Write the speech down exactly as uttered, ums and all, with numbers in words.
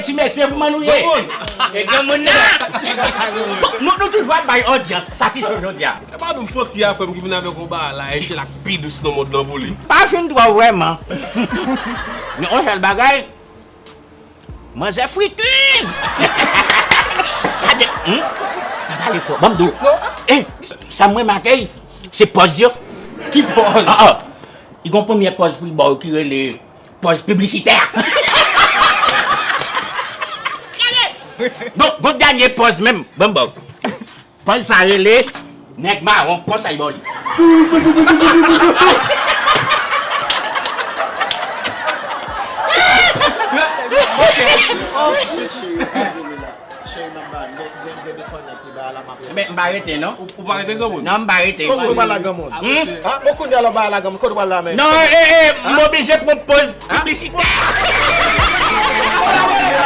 Ti mesye, kouman nou ye? E granmoun nan. Bon, nou, nou toujou ap bay odyans. Sa ki cho jodi a? E pa nou fòk ki a frè m ki vin avèk yon bagay la, e se la k pi dous nan mond lan pou li. Pa fin twò vrèman. Men yon sèl bagay, manzè fritiz. Gade, hmm? Pa pale fò, ban m di w. Eh, sa mwen make, se pòz yo. Ki pòz? Ah, ah. Li gon premye pòz pou l ba w ki rele pòz piblisitè. Bon, bon dènye pòz menm, bon, bon. Pòz sa rele nèg mawon, konsa y ba w li. Cheri, m ap ba, m gen, m gen, m gen de kònèk ki ba la, m ap Men m pa rete, non. Ou, ou pa rete granmoun? Non, m pa rete. Kote w pral la granmoun? Hmm? Ha? Bon, kounye a la w pral la granmoun, kote w pral la menm? Non, e, e, m oblije pran pòz piblisitè.